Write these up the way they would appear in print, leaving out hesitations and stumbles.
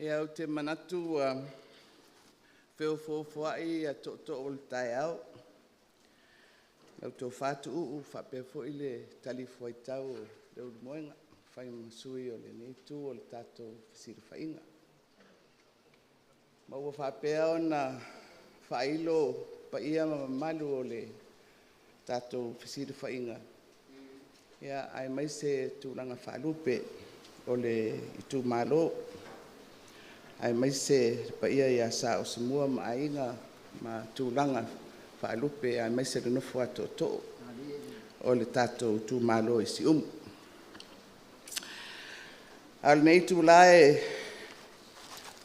Ia, ou te manatu ua feofoofoai tootoo o le taeao, lau Tofa Tuuu faapea foi le talifuaitau a Leulumoega e fai ma sui o lenei Itu o le tatou fesilafaiga. Ma ua faapea ona faailo paia ma mamalu o le tatou fesilafaiga, aemaise tulaga faalupe o le itumalo, aemaise le paia ia Sa Osamua ma Aiga ma tulaga faalupe aemaise le nofo a tootoo o le tatou itumalo i Siumu. A o lenei itula e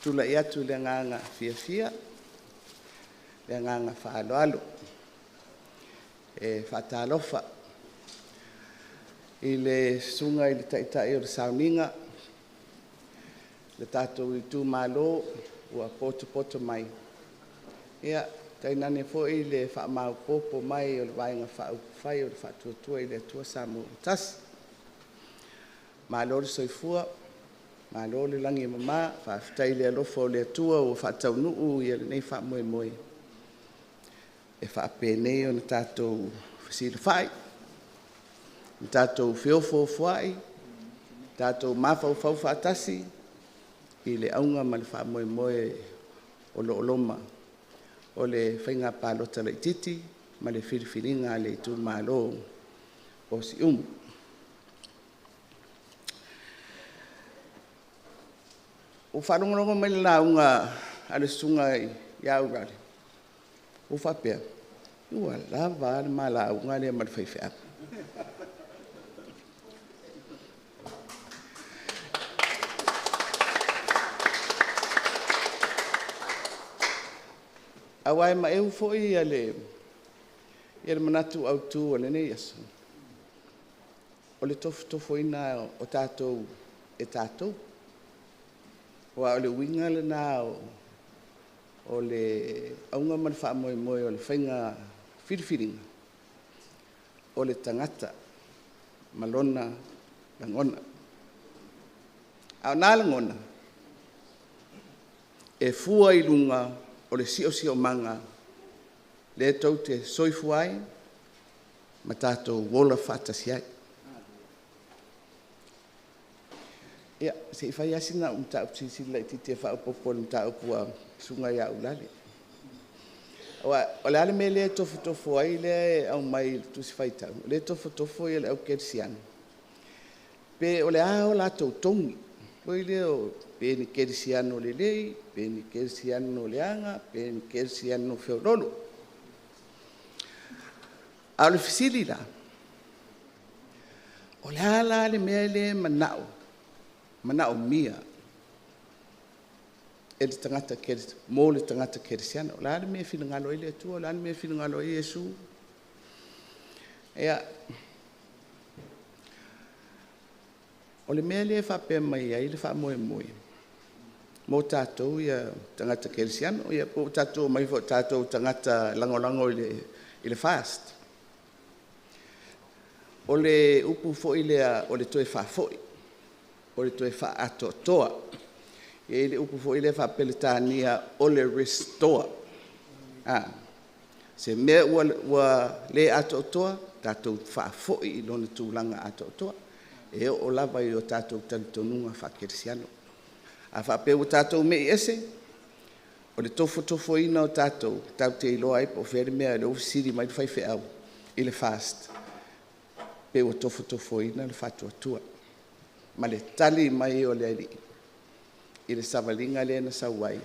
tulai atu i le agaga fiafia ma le agaga faaaloalo e faatalofa i le Susuga i le Taitai o le Sauniga, le tatou itumalo ua potopoto mai, tainane foi le faamaopoopo mai o le Vaega Faaupufai o le Faatuatua i le Atua Samoa ua Tasi. Malo le soifua, malo le lagi e mama, faafetai i le alofa o le Atua ua faataunuu lenei faamoemoe e faapenei ona tatou fesilafai, ma tatou feofoofoai, tatou mafaufau faatasi i le auga ma le faamoemoe o lo o loma, o le faiga palota laitiiti ma le filifiliga a le itumalo o Siumu. Ua ou faalogologo mai i le lauga a le Susuga ia Urale, ou faapea, ua lava a le ma lauga lea ma le faifeau. Aua e maeu foi le manatu autu o lenei aso, o le tofotofoina o tatou e tatou. Aua o le uiga lena o le auga ma le faamoemoe o le faiga filifiliga, o le tagata ma lona lagona. A o na lagona, e fua i luga o le siosiomaga lea tou te soifua ai ma tatou ola faatasi ai. Ia, se i fai lava sina au mataupu silisili laitiiti e faaopoopo i le mataupu a le Susuga ia Urale. Aua o le a le mea lea e tofotofo ai lea e aumai i le Tusi Faitau, o lea e tofotofo le Au Kerisiano, pe o le a o latou togi, foi lea pe ni kerisiano lelei pe ni kerisiano leaga pe ni kerisiano feoloolo. A o le fesili la; o le a la le mea lea e manaomia e le tagata mo le tagata kerisiano? O le a le mea e finagalo ai le Atua, o le a le mea e finagalo ai Iesu? Ia, o le mea lea e faapea mai ai le faamoemoe mo tatou ia tagata kerisiano, ia po ua tatou omai foi o tatou o tagata lagolago i le FAST. O le upu foi lea o le toe faafoi, o le toe faaatoatoa. E i ai le upu foi lea faa-Peretania o le restore. Se mea ua le atoatoa, tatou faafoi i lona tulaga atoatoa, e oo lava i o tatou talitonuga faakerisiano. A faapea ua tatou mei ese, o le tofotofoina o tatou, tatou te iloa ai po o fea le mea, lea ua fesili mai le faifeau i le FAST, pe ua tofotofoina le faatuatua ma le tali mai o le Alii i le savaliga lea na sau ai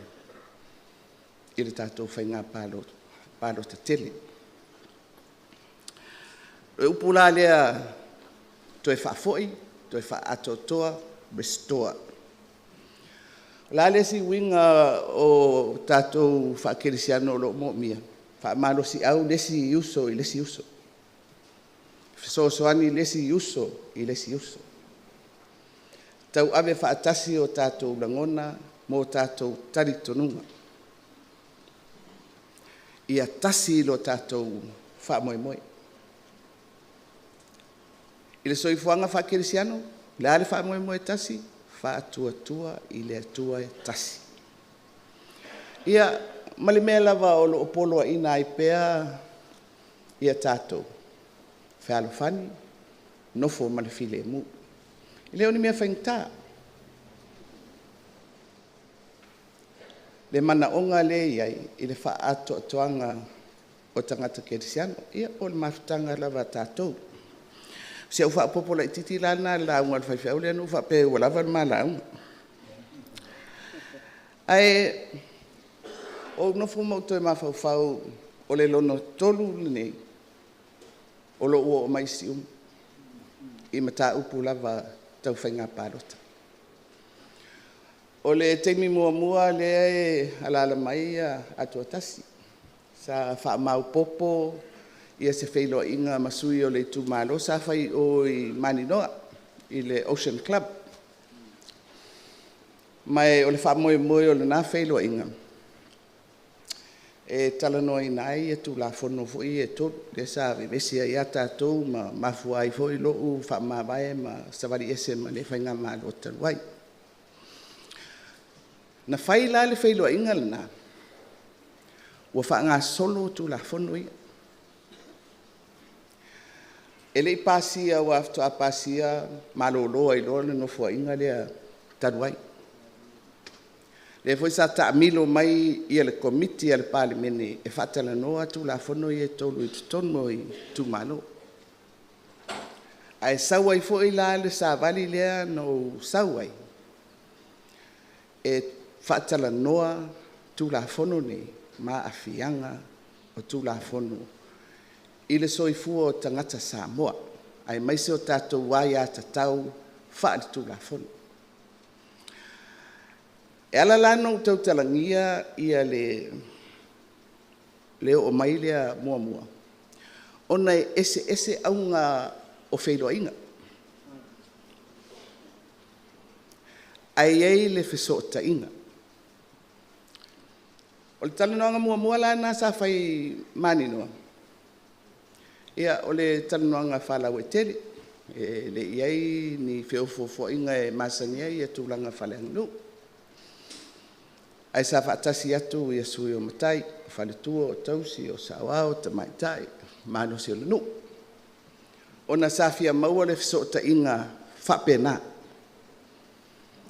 i le tatou faiga palota tele. O le upu la lea toe faafoi, toe faaatoatoa, restore. O le a le isi uiga o tatou faakerisiano o lo o moomia? Faamalosiau le isi uso i le isi uso, fesoasoani le isi uso i le isi uso, tauave faatasi o tatou lagona ma o tatou talitonuga, ia tasi lo tatou faamoemoe. I le soifuaga faakerisiano, o le a le faamoemoe e tasi? Faatuatua i le Atua e Tasi. Ia, ma le mea lava o lo o poloaiina ai pea tatou, fealofani, nofo ma le filemu. E le o ni mea faigata le manaoga lea e i ai i le faaatoatoaga o tagata kerisiano, ia po o le mafutaga lava a tatou. O si au faaopoopo laitiiti la lena i le lauga a le faifeau lea na ou faapea ai ua lava le ma lauga. Ae ou nofo ma ou toe mafaufau o le lona tolu lenei o lou oo mai i Siumu i mataupu lava tau faiga palota. O le taimi muamua lea e alaala mai Atuatasi, sa faamaopoopo se feiloaiga ma sui o le itumalo, sa fai i o i Maninoa i le Ocean Club. Ma o le faamoemoe o lena feiloaiga, e talanoaina ai Tulafono foi ia e 3 lea sa vevesi ai lava tatou ma mafua ai foi lou faamavae ma savali ese ma le faigamalo talu ai. Na fai la le feiloaiga lena ua faagasolo Tulafono ia. E le i pasia aua faatoa pasia malolo ai loa le Nofoaiga lea talu ai. Lea foi sa taamilo mai le Komiti a le Palemene e faatalanoa Tulafono ia e 3 i totonu o itumalo. Ae sau ai foi la le savali lea na ou sau ai, e faatalanoa Tulafono nei ma aafiaga o Tulafono i le soifua o tagata Samoa, aemaise o tatou aiatatau faale-Tulafono. E ala la ona ou tautalagia le oo mai lea muamua, ona e eseese auga o feiloaiga, ae i ai le fesootaiga. O le talanoaga muamua la lena sa fai i Maninoa, ia o le talanoaga faalauaitele, e le i i ai ni feofoofoaiga e masani ai tulaga faaleaganuu. Ae sa faatasi atu sui o matai, o faletua, o tausi, o saoao, o tamaitai, malosi o le nuu, ona sa fia maua le fesootaiga faapena.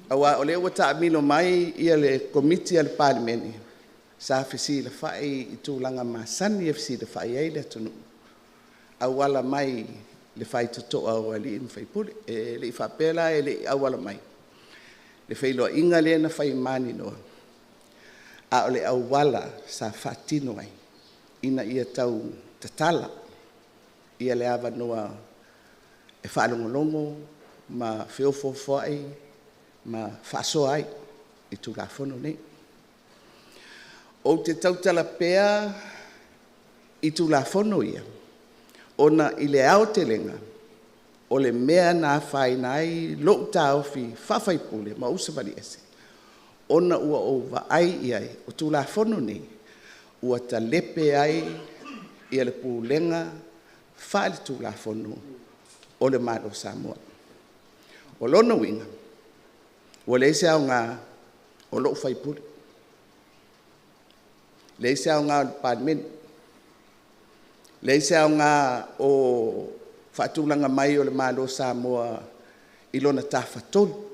Aua o lea ua taamilo mai le Komiti a le Palemene, sa fesilafai i tulaga masani e fesilafai ai le atunuu, auala mai le faitotoa o alii ma faipule. E le i faapea la e le i auala mai le feiloaiga lea na fai i Maninoa, a o le auala sa faatino ai ina ia tau tatala le avanoa e faalogologo ma feofoofoai ma faasoa ai i Tulafono nei. Ou te tautala pea i Tulafono ia, ona i le aotelega, o le mea na afaina ai lou taofi faa-sui usufono ma ou savali ese, ona ua ou vaai i ai, o Tulafono nei ua talepe ai le Pulega faale-Tulafono o le Malo o Samoa. O lona uiga, ua leai se aoga o lou sui usufono, leai se aoga o le Palemene, leai se aoga o le faatulaga mai o le Malo o Samoa i lona tafatolu,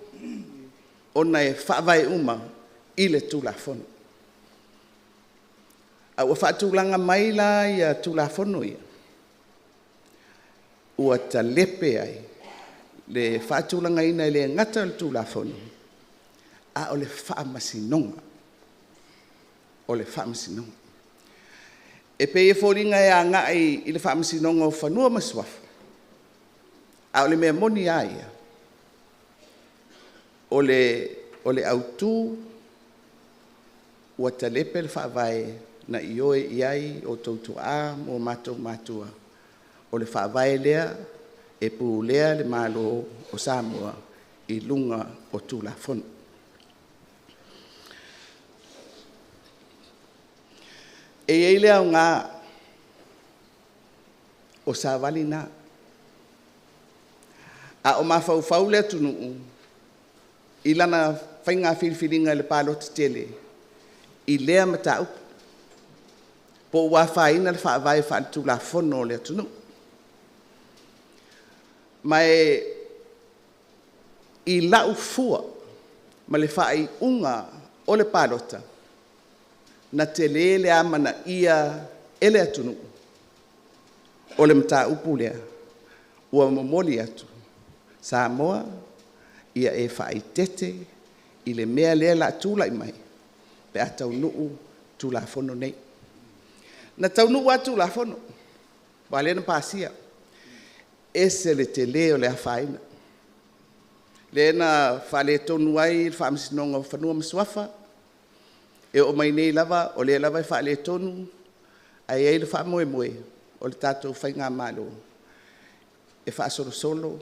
ona e faavae uma i le Tulafono. A ua faatulaga mai la Tulafono ia, ua talepe ai le faatulagaina e le gata o le Tulafono, a o le Faamasinoga, o le Faamasinoga. E pei e foliga e agai i le Faamasinoga o Fanua ma Suafa, a o le mea moni lava ia, o le autu ua talepe le Faavae na ioe i ai outou tuaa ma o matou matua, o le Faavae lea e pulea le Malo o Samoa i luga o Tulafono. E i ai le aoga o Savali na, a o mafaufau le atunuu i lana faiga filifiliga i le palota tele i lea mataupu, po ua afaina le Faavae Faale-Tulafono o le atunuu. Ma e i lau fua ma le faaiuga o le palota, na tele le amanaia e le atunuu o le mataupu lea ua momoli atu, Samoa ia e faaeteete i le mea lea o le a tulai mai pe a taunuu Tulafono nei. Na taunuu lava Tulafono aua lea na pasia, ese le tele o le afaina, lea na faaletonu ai le Faamasinoga o Fanua ma Suafa, e oo mai nei lava o lea lava e faaletonu, ae i ai le faamoemoe o le tatou Faigamalo e faasolosolo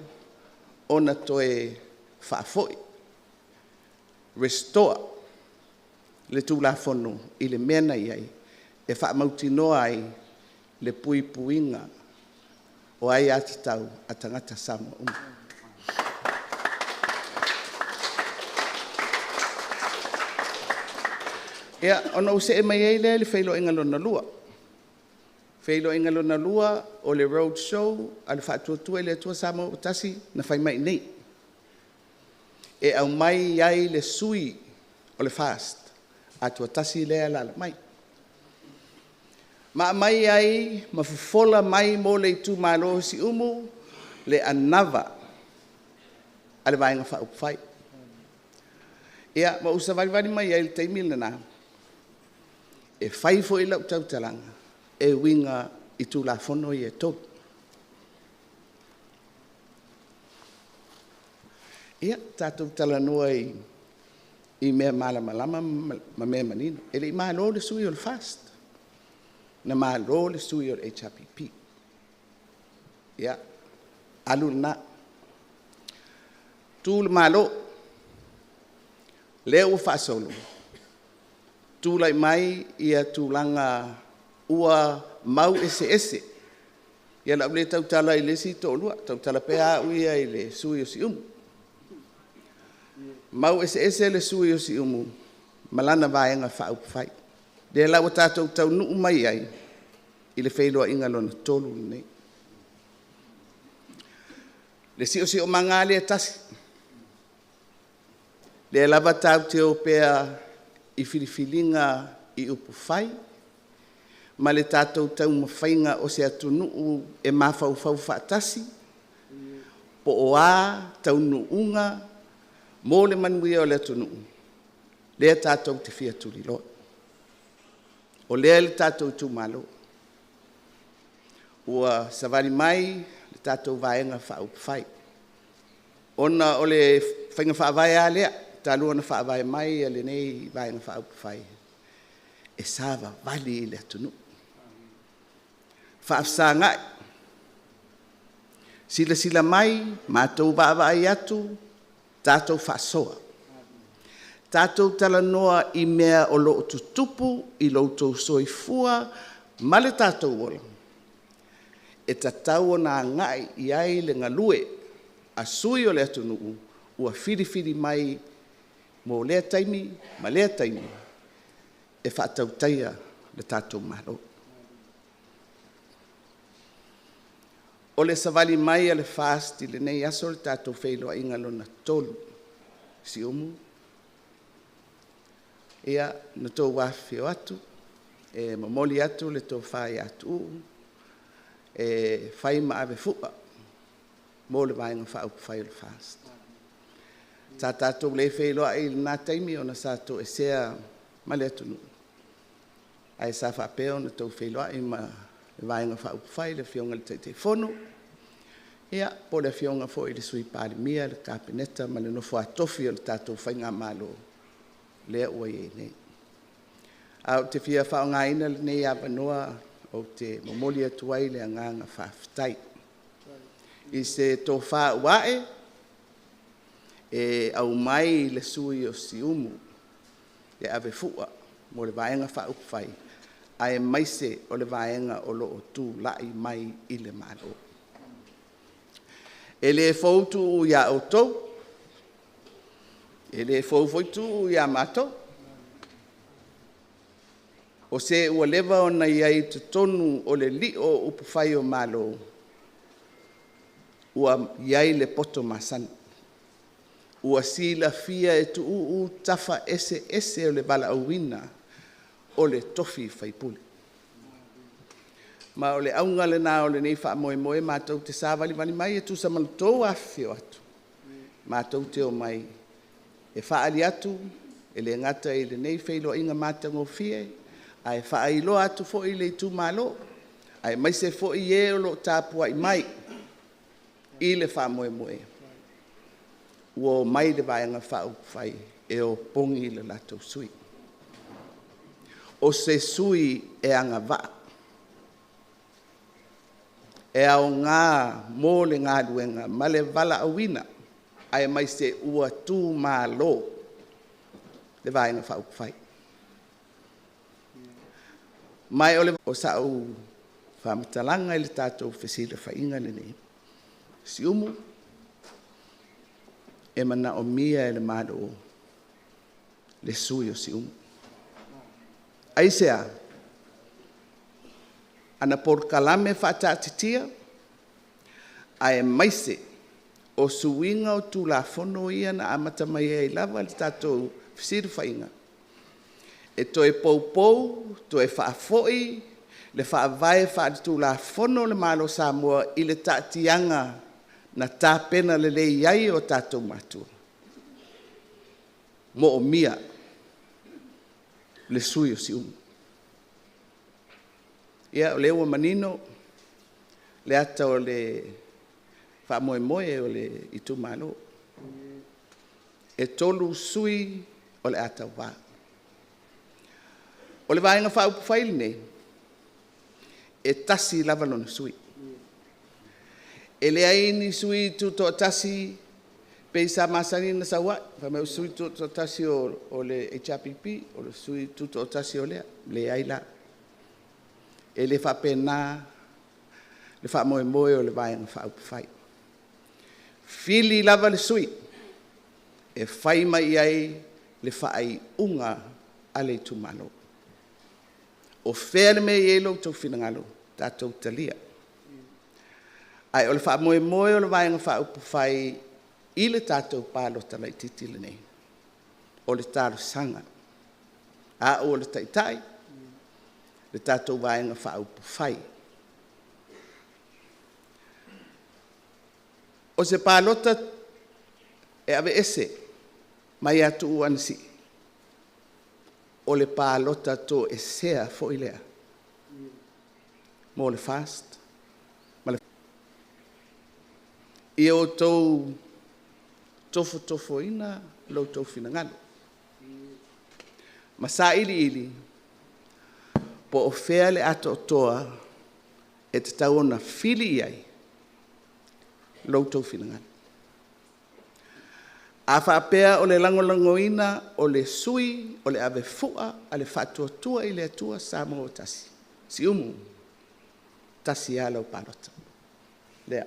ona toe faafoi, restore le Tulafono i le mea na i ai, e faamautinoa ai le puipuiga o aia tatau a tagata Samoa uma. Ia, ona ou see mai ai lea i le feiloaiga lona lua. Feiloaiga lona lua o le roadshow a le Faatuatua i le Atua Samoa ua Tasi na fai mai i inei, e aumai ai le sui o le FAST, atoa tasi lea e alaala mai, ma aumai ai ma fofola mai mo le itumalo o Siumu le anava a le Vaega Faaupufai. Ia ma ou savalivali mai ai i le taimi lena e fai foi lau tautalaga e uiga i Tulafono ia e 3. Ia, tatou talanoa i mea malamalama ma mea manino. E le i malo le sui usufono o le FAST, na malo le sui usufono o le HRPP. Ia, alu lena. Tu le Malo, lea ua faasolo, tulai mai tulaga ua mau eseese. Ia o le a ou le tautala i le isi toalua, tautala pea au ia i le sui usufono o Siumu. Mau eseese le sui usufono o Siumu ma lana Vaega Faaupufai. Lea la ua tatou taunuu mai ai i le feiloaiga lona tolu lenei. Le siosiomaga lava lea e tasi, lea lava tatou te o pea i filifiliga i upufai ma le tatou taumafaiga o se atunuu e mafaufau faatasi, po o a taunuuga mo le manuia o le atunuu lea tatou te fia tuliloa. O lea i le tatou itumalo, ua savali mai le tatou Vaega Faaupufai, ona o le faiga faavae lava lea talu ona faavae mai lenei Vaega Faaupufai, e savavali i le atunuu, faafesagai, silasila mai, matou vaavaai atu, tatou faasoa, tatou talanoa i mea o lo o tutupu i lo outou soifua ma le tatou ola, e tatau ona agai i ai le galue a sui usufono o le atunuu ua filifili mai mo lea taimi ma lea taimi e faatautaia le tatou Malo. O le savali mai a le FAST i lenei aso le tatou feiloaiga lona tolu i Siumu, ia, na outou afifio atu e momoli atu le tofa ia Tuuu e fai ma avefua mo le Vaega Faaupufai o le FAST. Sa tatou le feiloai i lena taimi ona sa toesea ma le atunuu, ae sa faapea ona outou feiloai ma le Vaega Faaupufai, le Afioga i le Taitaifono, ia po o le Afioga foi i le Sui Palemia, le Kapeneta ma le nofo a tofi o le tatou faigamalo lea ua i ai nei. Ae ou te fia faaaogaina lenei avanoa ou te momoli atu ai le agaga faafetai i se tofa ua ae e aumai le sui usufono o Siumu e avefua mo le Vaega Faaupufai, aemaise o le Vaega o lo o tulai mai i le Malo. E le fou Tuuu ia outou. E le fou foi Tuuu ia matou, o se ua leva ona i ai i totonu o le lio o upufai o Malo, ua i ai le poto masani, ua silafia e Tuuu tafa eseese o le valaauina o le tofi faipule. Ma o le auga lena o lenei faamoemoe matou te savalivali mai e tusa ma lo outou afifio atu, matou te omai e faaali atu, e le gata i lenei feiloaiga matagofie, ae faailoa atu foi i le itumalo, aemaise foi e o lo o tapuai mai i le faamoemoe, ua omai le Vaega Faaupufai e opogi lo latou sui usufono. O se sui usufono e agavaa, e aoga mo le galuega ma le valaauina, aemaise ua tumalo le Vaega Faaupufai. Ma o sau faamatalaga i le tatou fesilafaiga lenei, Siumu, e manaomia e le Malo le sui usufono o Siumu. Aisea? Ana polokalame faataatitia aemaise o suiga o Tulafono ia na amata mai ai lava le tatou fesilafaiga, e toe poupou, toe faafoi le faavae faale-Tulafono o le Malo o Samoa i le taatiaga na tapena lelei ai e o tatou matua, e moomia le sui usufono o Siumu. Ia o lea ua manino le ata o le faamoemoe o le itumalo, e 3 sui o le a tauva. O le Vaega Faaupufai lenei, e tasi lava lona sui. E leai ni sui tutoatasi pei sa masani ona sau ai, fai mai o le sui tutoatasi o le HRPP, o le sui tutoatasi o lea. Leai la, e le faapena le faamoemoe o le Vaega Faaupufai. E fili lava le sui e fai mai i ai le faaiuga a le itumalo. O fea le mea e i ai lo outou finagalo, tatou talia. Ae o le faamoemoe o le Vaega Faaupufai i le tatou palota laitiiti lenei, o le talosaga, o au o le taitai, le tatou Vaega Faaupufai. O se palota e aveese mai ia Tuuu Anasii, o le palota toesea foi lea mo le FAST ma le… Ia outou tofotofoina lo outou finagalo ma sailiili po o fea le atoatoa e tatau ona fili i ai lo outou finagalo. A faapea o le lagolagoina o le sui usufono o le avefua a le Faatuatua i le Atua Samoa ua Tasi, Siumu, e tasi lava lau palota, lea,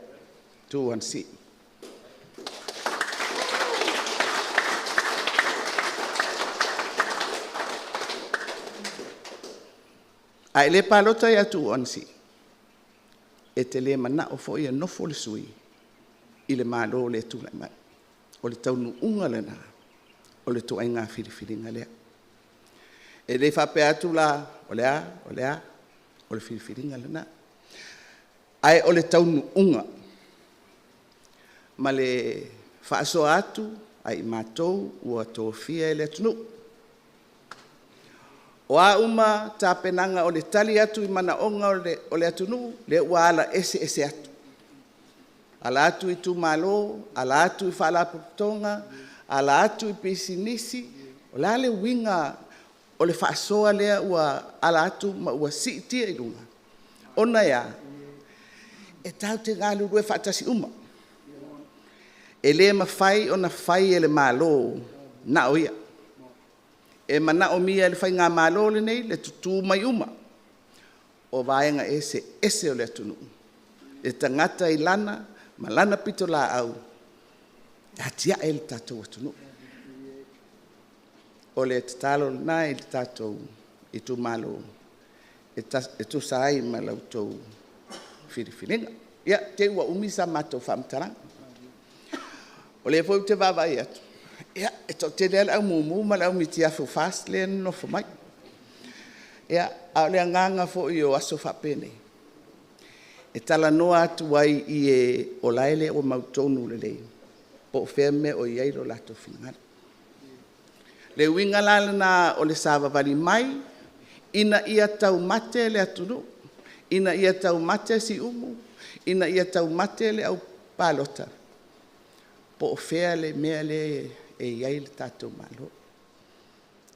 Tuuu Anasii. A e le palota ia Tuuu Anasii, e te le manao foi e nofo le sui i le Malo lea e tulai mai. O le taunuuga lena o le ituaiga filifiliga lea. E le faapea atu la o le a, o le a, o le filifiliga lena. Ae o le taunuuga ma le faasoa atu a i matou ua tofia e le atunuu. O a uma tapenaga o le tali atu i manaoga o le atunuu, lea ua ala eseese atu, ala atu i itumalo, ala atu i faalapotopotoga, ala atu i pisinisi. O le a le uiga o le faasoa lea ua ala atu ma ua siitia i luga? Ona e a? E tatou te galulue faatasi uma. E le mafai ona fai e le Malo na o ia. E manaomia e le Faigamalo lenei le tutu mai uma o vaega eseese o le atunuu, e tagata i lana ma lana pitolaau e atiae le tatou atunuu. O le tatalo lena i le tatou itumalo e tusa ai ma la outou filifiliga. Ia, te i ua umi sa matou faamatalaga. O lea foi ou te vaavaai atu, e toatele lava le au mumu ma le au mitiafu FAST lea e nonofo mai. Ia, a o le agaga foi o aso faapenei, e talanoa atu ai i e o la e le o mautonu lelei po o fea le mea o i ai lo latou finagalo. O le uiga la lena o le savavali mai ina ia taumate le atunuu, ina ia taumate Siumu, ina ia taumate le aupalota, po o fea le mea lea e i ai le tatou Malo. O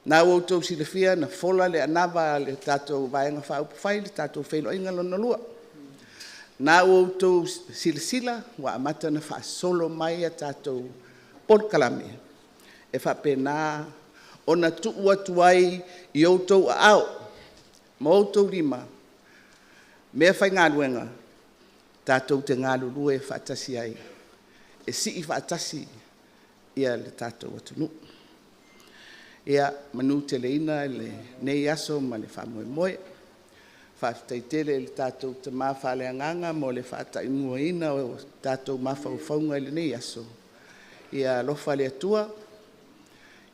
lena ua outou silafia na fola le anava a le tatou Vaega Faaupufai i le tatou feiloaiga lona lua. O lena ua outou silasila ua amata ona faasolo mai a tatou polokalame e faapena ona tuu atu ai i outou aao ma outou lima meafaigaluega tatou te galulue faatasi ai e sii faatasi le tatou atunuu. Ia manuteleina lenei aso ma le faamoemoe. Faafetai tele i le tatou Tama faaleagaga mo le faataimuaina o tatou mafaufauga i lenei aso. Ia alofa le Atua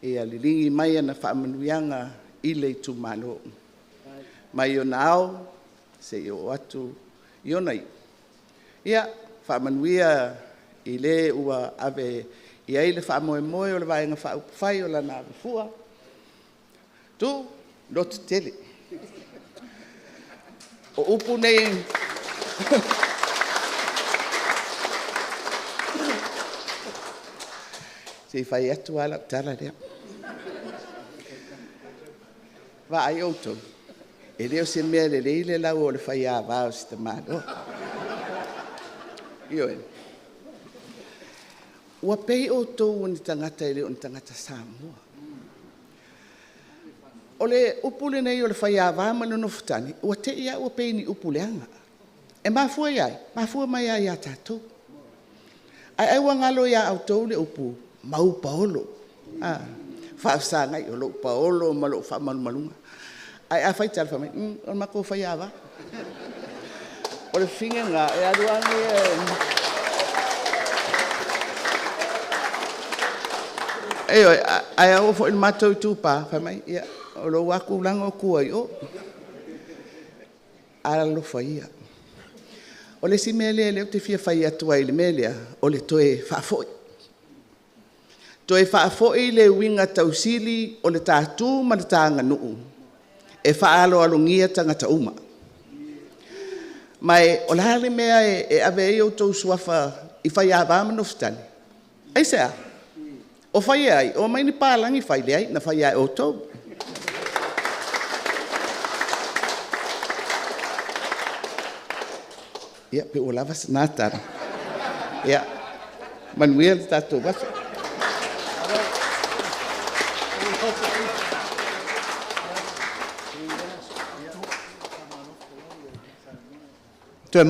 ia liligi mai ana faamanuiaga i le itumalo, mai ona ao seia oo atu i ona iu. Ia faamanuia i le ua ave i ai le faamoemoe o le Vaega Faaupufai o lana avefua, Tuuu, lototele. O upu nei… Se i fai atu lava lau tala lea. Vaai outou, e le o se mea lelei le lau o le faiava o si tamaloa. Ioe. Ua pei outou o ni tagata e le o ni tagata Samoa. O le upu lenei o le faiava ma le nofotane, ua te i lava ua pei o ni upu leaga. E mafua ia ai? E mafua mai lava ia tatou. Ae ai ua galo ia outou le upu maupaolo, a, faafesagai, o lou paolo ma lou faamalumaluga. Ae a faitala fai mai, umm o le matou faiava. O le fafine lena e alu alu… Ioe. Ae a oo foi i le matou itupa, fai mai, ia, o lou lava tulaga o tua i o. Alolofa ia. O le isi mea lea ou te fia fai atu ai i le mea lea, o le toe faafoi. Toe faafoi le uiga tausili o le ta tu ma le ta aganuu e faaaloalogia tagata uma. Ma o le a le mea e ave ai outou suafa i faiava ma nofotane? Aisea? O fai e ai? O omai ni palagi fai? Leai, na fai lava e outou. Ia pe ua lava se na tala. Ia manuia le tatou aso. Toe